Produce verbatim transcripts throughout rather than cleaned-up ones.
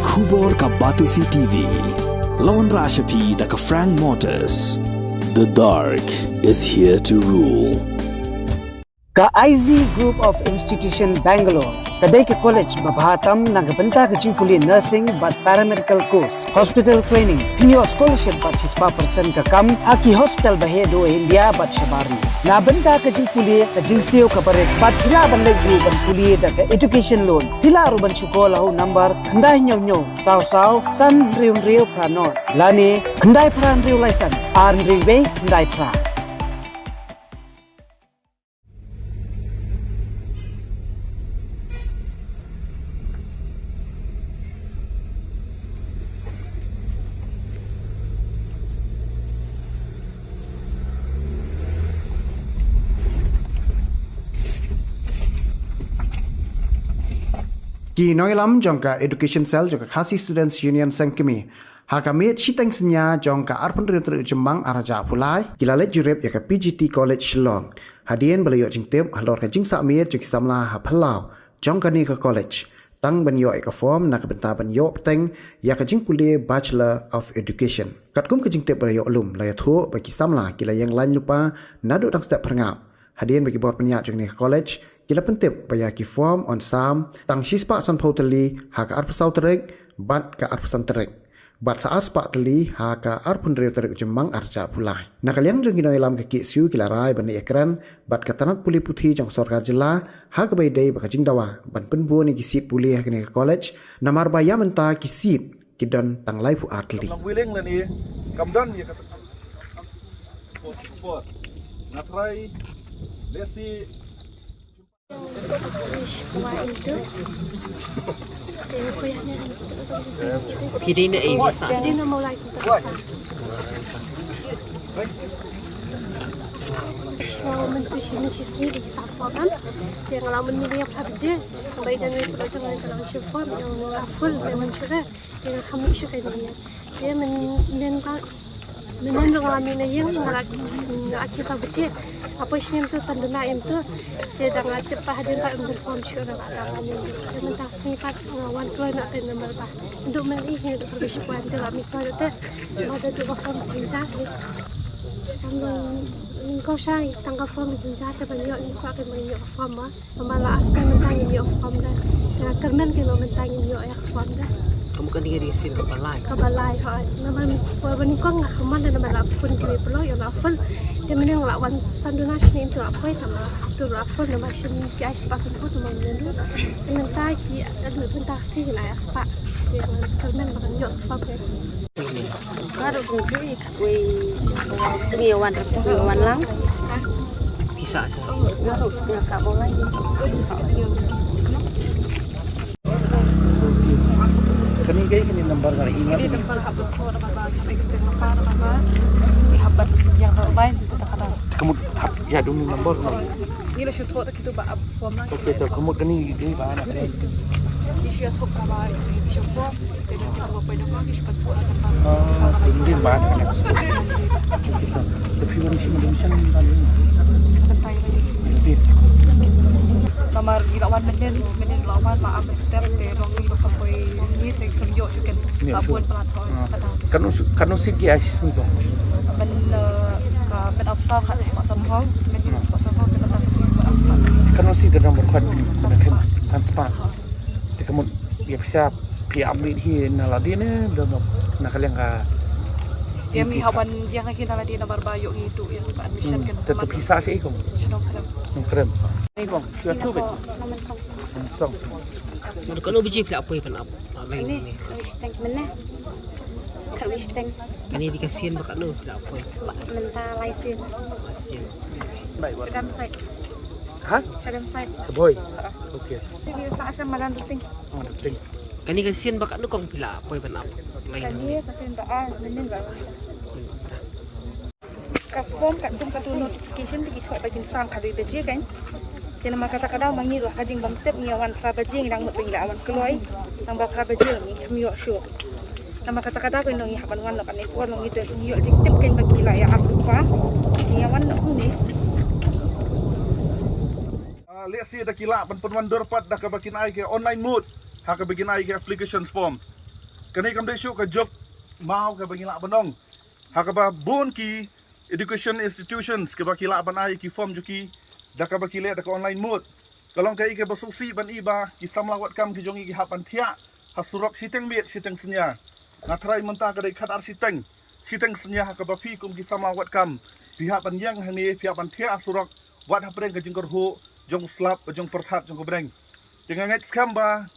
Khubor ka Batesi T V. La wanrah sha phi da ka Frank Motors. The dark is here to rule. Ka I Z Group of Institution Bangalore ka dei ka college ba bha tam na ka bynta ka jingpule nursing bad paramedical course, hospital training. Phin ïoh scholarship bad shispah percent ka kam ha ki hospital ba heh duh ha India bad shabar. Na bynta ka jingpule, ka jingsiew kaba rit bad phi lah ban leit ruh ban pule da ka education loan. Phi lah ruh ban shu call ha u number khyndai hynñiew hynñiew saw saw san hynriew hynriew phra nod lane khyndai phra hynriew lai san ar hynriew wei khyndai phra. Ki nongïalam jong ka Education Cell jong ka Khasi Students Union Seng Kmie, ha ka miet shiteng synñia jong ka arphew hynriew tarik u Jymmang arhajar arphew lai, ki la leit jurip ïa ka P G T College Shillong. Hadien ba la ïoh jingtip halor ka jingsah miet jong ki samla ha phyllaw jong kane ka college, tang ban ïoh ïa ka form na ka bynta ban ïoh bteng ïa ka jingpule Bachelor of Education. Katkum ka jingtip ba la ïoh lum, la ïathuh ba ki samla ki la ïeng lain lypa naduh dang step phyrngap. Hadien ba ki bor pynïaid jong kane ka college ki la pyntip ba ïa ki form yn sam tang shispah sanphew tylli ha ka arphew saw tarik bad ka arphew san tarik, bad sa arspah tylli ha ka arphew hynriew tarik u Jymmang arhajar arphew lai. Na ka liang jong ki nongïalam ka K S U ki la rai ban ïakren bad ka tnat pule puthi jong ka sorkar jylla ha kaba ïadei bad ka jingdawa ban pynbun ïa ki seat pule ha kane ka college, namar ba ïa mynta ki seat ki don tang laiphew ar tylli. Kam willing lane kam don ïa ka support. Nga try, let's see. Phi dei na ei, phi sah sha? Phi dei na Mawlai Computer Science. Sha mynta shi, mynta shi sngi dei ki sah form. Te nga la mih na ïing phra baje. Ba i dang i pynlong jong nga, i pynlong shi form, ïa nga la full, ïa nga shu re. Ïa nga kham mih shuh ka ïing. Ïa mynnin ka, mynnin ruh nga la mih na ïing, nga la, nga la kiew saw baje. Nga poi shane mynta san duna ïa mynta. Te da nga tip ba hadien pat ym don form shuh, nga la tang mynnin. Te mynta sngi pat nga wan kloi noh ka number ba. Ynda mynnin hi ynda pyrshah poi mynta la mih kloi noh te. Ba da duh ka form jynjar hi. Tang ka, tang ka form jynjar te ban ïoh, ngim kwah ban ïoh ka form ba. Namar la ar snem mynta ngim ïoh form de. Nga kyrmen kein ba mynta ngim ïoh ïa ka form de. Ka mut kane ka dei ka sien kaba lai. Kaba lai, hooid. Namar ba nyngkong nga kyrmen de namar la phone kiwei paralok ïa la phone. Te mynne nga la wan san duna shane te la poi tang la tu la phone namar shim ki ai spah san phone namar mynne. Te mynta ki, eh, mynta ka sngi ki la ai spah. Te nga kyrmen ba kan ïoh form de. Nga ruh kong ju i kawei, kong ïa wan, kong ïa wan lang. Phi sah sha? Nga ruh nga sah Mawlai. Kane ka, kane number ka email. Kane number hap ban call, number ba, number ba, hap ban ïa online, tu tak ada. Ka mut hap ïa dum number ka. Ngi la shu thoh ta kitu ba ap form na. Okay, to ka mut kane dei ba na kane. Ngi shu thoh ka ba ngi shu form, te ngi thoh ba poi da ngi shu thoh ka ba. Ah, dum dei ba na kane. Okay, to. Te phi wan shi ma dum shan ba ni. Ka tai ba ni. Dei. Namar ngi la wan mynnin, mynnin la wan ba am step te dong ngi ba sa poi sngi te khlem ïoh shuh ken. Ïa, ba sure. Bun plat hoi. Ah. Kata. Katno s-, katno seat ki ai shisngi ko? Ban, eh, ka ban ap saw khat spah sanphew, ban ïa spah sanphew, te kata ka sngi ban ap spah. Katno seat ka dang bor khat? San spah. San spah. Te ka mut ïa phi sa phi update hi na lade ne, dang na ka liang ka. Ïa ngi hap ban ïa ka ki na lade namar ba ïoh ngi tu ïa ka admission kan. Te, te phi sah sha i ko? Sha Nongkrem. Nongkrem. Ni ko, shu tu be. Song. Song. Kano baje phi la poi ban ap? Kane, khatwei shiteng mynne. Khatwei shiteng. Kane dei ka sien ba katno phi la poi? Ba, mynta lai sien. Lai sien. Shadem side. Ha? Shadem side. Shaboi. Okay. Sini sa asha malan ruting. Oh, ruting. Kane ka sien ba katno kong phi la poi ban ap? Lai. Kane ka sien ba, ah, mynnin ba. Mynta. Ka form katkum ka tu notification te ki thoh ba kin sam khatwei baje kan. Te namar kata ka daw ma ngi ruh ka jingbym tip ngi wan phra baje ngi dang mut ba ngi la wan kloi. Nang ba phra baje ngi khlem ïoh shuh. Namar kata ka daw kan ngi hap ban wan noh kane por ngi te ngi ïoh jingtip kan ba ki la ïa ap lypa. Ngi ïa wan noh une. Ah, lehse da ki lah ban pynwan dur pat da kaba kin ai ka online mode. Ha kaba kin ai ka applications form. Kane kam dei shuh ka jok maw kaba ngi lah ban ong. Ha kaba bun ki education institutions kaba ki lah ban ai ki form jong ki da kaba ki leh da ka online mode. Ka long kaei kaba sngewsih ban i ba ki samla wad kam ki jong ngi ki hap ban thiah ha surok shiteng miet shiteng synñia. Nga tharai mynta ka dei khatar shiteng, shiteng synñia ha kaba phi kum ki samla wad kam phi hap ban ïeng hangne, phi hap ban thiah ha surok wat hapdeng ka jingkyrhuh jong u slap, jong pyrthat jong ka bneng. Te nga ngeit skhem ba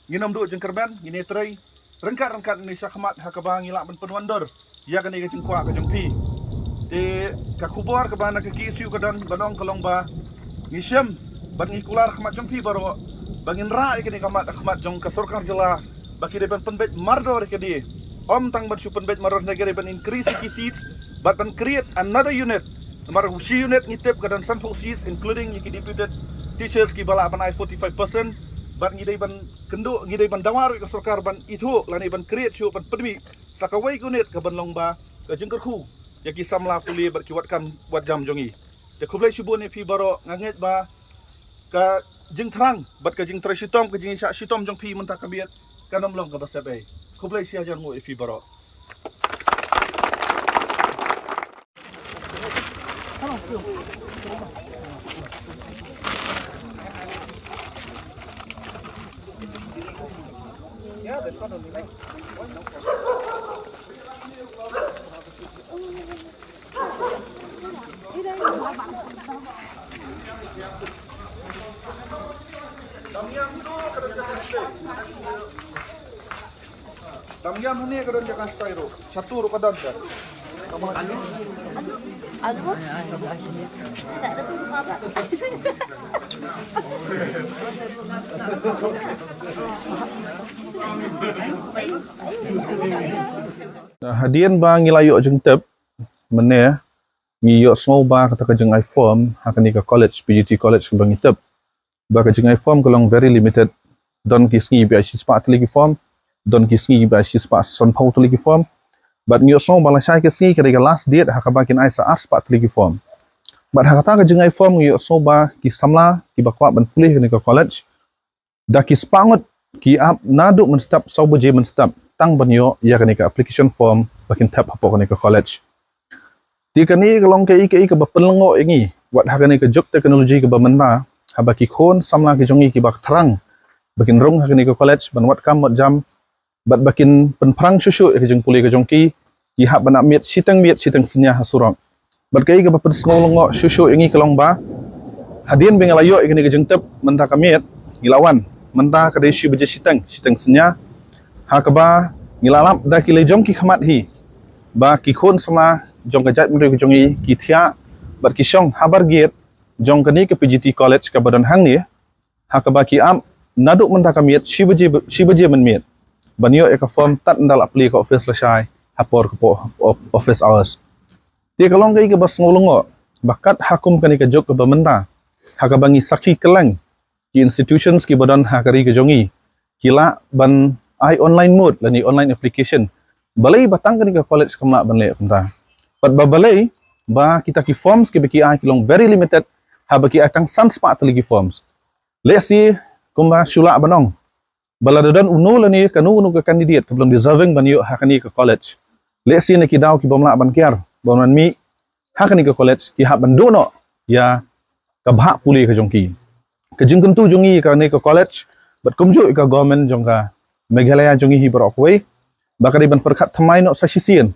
ngin ym duh jingkyrmen, ngin ïatrei ryngkat ryngkat ne shakhmat ha kaba ngi lah ban pynwandur ïa kane ka jingkwah ka jong phi. Te ka khubor kaba na ka K S U ka don ban ong ka long ba ngi shem bad ngi kular khmat jong phi baroh ba ngin rah ïa kane ka mat khmat jong ka sorkar jylla ba ki dei ban pynbeit mardor ïa kane. Ym tang ban shu pynbeit mardor ne ki dei ban increase ïa ki seats bad ban create another unit. Namar shi unit ngi tip ka don sanphew seats including ïa ki deputed teachers kiba lah ban ai forty-five percent. Bad ngi dei ban kynduh, ngi dei ban dawa ruh ïa ka sorkar ban ithuh lane ban create shuh ban pynmih sa kawei ka unit kaban long ba ka jingkyrkhu ïa ki samla pule bad ki wad kam wad jam jong ngi. Te khublei shibun ïa phi baroh, nga ngeit ba ka jingthrang bad ka jingtrei shitom, ka jingshah shitom jong phi mynta ka miet kan ym long kaba sep ei. Khublei shihajar nguh ïa phi baroh. Tam ïam hangne ka don jaka stai ruh. Shatu ruh ka don ka. Alu? Tak ada pun apa. Hadien ba ngi la ïoh jingtip mynne, ngi ïohsngew ba kata ka jingai form ha kane ka college, P G T college kaba ngi tip ba ka jingai form ka long very limited. Don ki sngi ba ai shispah tylli ki form, don ki sngi ba ai shispah sanphew tylli ki form. Bad ngi ïohsngew ba lashai ki sngi ka dei ka last date ha kaba kin ai sa arspah tylli ki form. Bad ha kata ka jingai form ngi ïohsngew ba ki samla kiba kwah ban pule ha kane ka college da ki spah ngut ki ap naduh mynstep saw baje mynstep tang ban ïoh ïa kane ka application form ba kin thep hapoh kane ka college. Te kane ka long kaei kaei kaba pynlyngngoh ïa ngi wat ha kane ka juk technology kaba mynta, haba ki khun samla ki jong ngi kiba thrang ba kin rung ha kane ka college ban wad kam wad jam bad ba kin pynphrang shuh shuh ïa ka jingpule ka jong ki, ki hap ban ap miet shiteng miet shiteng synñia ha surok. Bad kaei kaba pynsngew lyngngoh shuh shuh ïa ngi ka long ba hadien ba ngi la ïoh ïa kane ka jingtip mynta ka miet ngi la wan mynta ka dei shi baje shiteng, shiteng synñia, ha kaba ngi la lap da ki lajong ki khmat hi ba ki khun samla jong ka jaitbynriew ka jong ngi ki thiah bad ki shong habar gate jong kane ka P G T college kaba don hangne, ha kaba ki ap naduh mynta ka miet shi baje, shi baje mynmiet ban ïoh ïa ka form tad ynda la plie ka office lashai ha por ka por of-, office hours. Te ka long kaei kaba sngew lyngngoh ba kat ha kum kane ka juk kaba mynta ha kaba ngi sakhi kylleng ki institutions kiba don ha ka ri ka jong ngi ki lah ban ai online mode lane online application. Balei ba tang kane ka college kam lah ban leh kumta? Bad ba balei ba kita ki forms kiba ki ai ki long very limited, haba ki ai tang san spah tylli ki forms. Lehse kumba shu lah ban ong ba lada don uno lane kano kano ka candidate kaba long deserving ban ïoh ha kane ka college, lehse na ki daw ki bym lah ban kiar ban wan mih ha kane ka college ki hap ban duh noh ïa ka bhah pule ka jong ki. Ka jingkyntu jong ngi ïa kane ka college bad kumjuh ïa ka government jong ka Meghalaya jong ngi hi baroh kawei ba ka dei ban pyrkhat thymmai noh sa shisien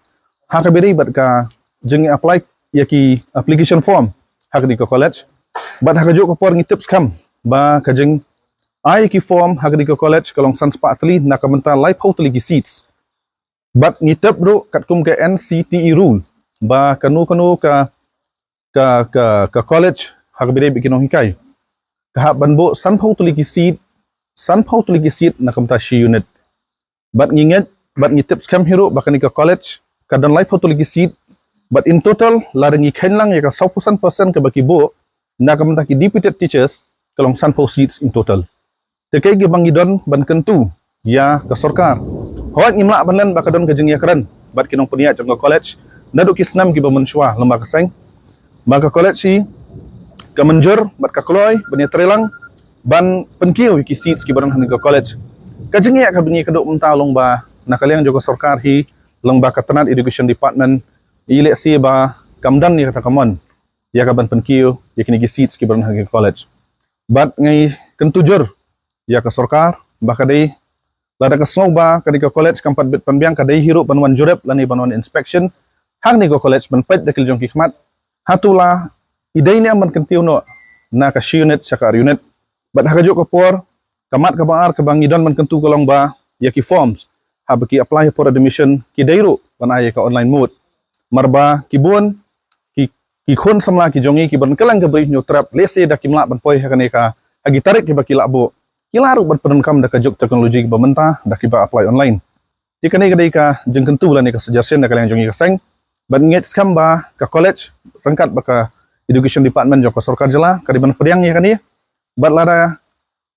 ha kaba ïadei bad ka jing apply ïa ki application form ha kane ka college. Bad ha kajuh ka por ngi tip skhem ba ka jing ai ki form ha kane ka college ka long san spah tylli na ka bynta laiphew tylli ki seats. Bad ngi tip ruh katkum ka N C T E rule ba kano kano ka, ka, ka, ka college ha kaba ïadei bad ki nonghikai ka hap ban buh sanphew tylli ki seat, sanphew tylli ki seat na ka bynta shi unit. Bad ngi ngeit bad ngi tip skhem hi ruh ba kane ka college ka don laiphew tylli ki seat. Bad in total lada ngi kheiñ lang ïa ka sawphew san percent kaba ki buh na ka bynta ki deputed teachers ka long sanphew seats in total. Te kaei kaba ngi don ban kyntu ïa ka sorkar, hooid ngim lah ban len ba ka don ka jingïakren bad ki nongpynïaid jong ka college naduh ki snem kiba mynshuwa lem bad ka seng ba ka college hi ka mynjur bad ka kloi ban ïatreilang ban pynkiew ïa ki seats kiba don ha kane ka college. Ka jingïa kaba ngi kynduh mynta long ba na ka liang jong ka sorkar hi, lyngba ka tnat education department, i lehse ba kam don ïa kata ka mon ïa ka ban pynkiew ïa kine ki seats kiba don ha ki college. Bad ngi kyntu jur ïa ka sorkar ba ka dei, lada ka sngew ba kane ka college kam pat bit pynbiang, ka dei hi ruh ban wan jurip lane ban wan inspection ha kane ka college, ban peit da ki la jong ki khmat. Hato la i dei ne em ban kyntiew noh na ka shi unit sha ka ar unit. Bad ha kajuh ka por, ka mat kaba ar kaba ngi don ban kyntu ka long ba ïa ki forms haba ki apply for admission ki dei ruh ban ai ïa ka online mode. Namar ba ki bun ki, ki khun samla ki jong ngi kiba don kylleng ka Bri Hynñiewtrep, lehse da kim lah ban poi ha kane ka, ha ki tarik kiba ki lah buh, ki lah ruh ban pyndonkam da ka juk technology kiba mynta da kiba apply online. Te kane ka dei ka jingkyntu lane ka suggestion na ka liang jong ngi ka seng. Bad ngi ngeit skhem ba ka college ryngkat bad ka education department jong ka sorkar jylla ka dei ban pdiang ïa kane. Bad lada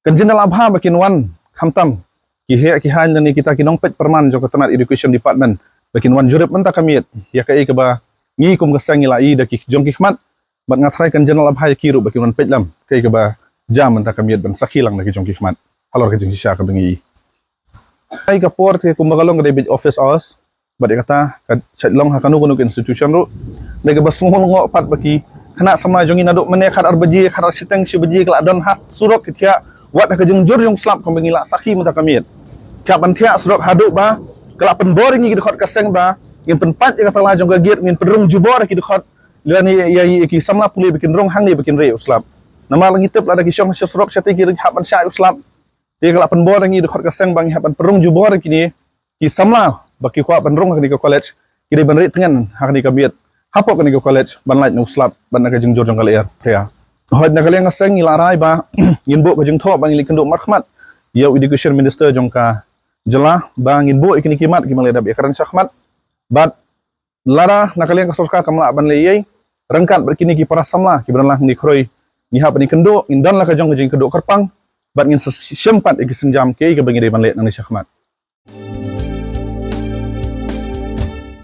kan jin da la bha ba kin wan khamtam ki heh ki haiñ lane kita ki nongpeit pyrman jong ka tnat education department ba kin wan jurip mynta ka miet ïa kaei kaba ngi kum ka seng ngi la i da ki jong ki khmat. Bad nga tharai kan jin da la bha ïa ki ruh ba kin wan peit lem kaei kaba jia mynta ka miet ban sakhi lang da ki jong ki khmat halor ka jingshisha kaba ngi i. Ai ka por te kumba ka long ka dei beit office hours. Bad ïa kata ka shait long ha kano kano ka institution ruh. Dei kaba sngew lyngngoh pat ba ki khynnah samla jong ngi naduh mynne khat ar baje, khat ar shiteng, shi baje ka la don ha surok ki thiah wat ha ka jingjur jong u slap kumba ngi la sakhi mynta ka miet. Ka ban thiah surok haduh ba ka la pynbor ïa ngi ki dkhot ka seng ba ngin pynpait ïa kata la jong ka gate, ngin pynrung jubor ïa ki dkhot lane ïa, ïa, ïa ki samla pule ba kin rung hangne ba kin rieh u slap. Namar la ngi tip lada ki shong sha surok shatei ki hap ban shah ïa u slap. Te ka la pynbor ïa ngi dkhot ka seng ba ngi hap ban pynrung jubor ïa kine ki samla ba ki kwah ban rung ha kane ka college, ki dei ban rieh tngen ha kane ka miet hapoh kane ka college ban lait na u slap bad na ka jingjur jong ka lyer phria. Hooid, na ka liang ka seng ngi la rai ba ngin buh ka jingthoh ba ngin leit kynduh markhmat ïa u education minister jong ka jylla ba ngin buh ïa kine ki mat ki ban leit dep ïakren shakhmat. Bad lada na ka liang ka sorkar kam lah ban leh ei ei, ryngkat bad kine ki para samla kiba don lang hangne khroi, ngi hap ban ïakynduh, ngin don la ka jong ka jingkynduh kyrpang bad ngin sa shim pat ïa ki sienjam kiei kiba ngi dei ban leh nangne shakhmat.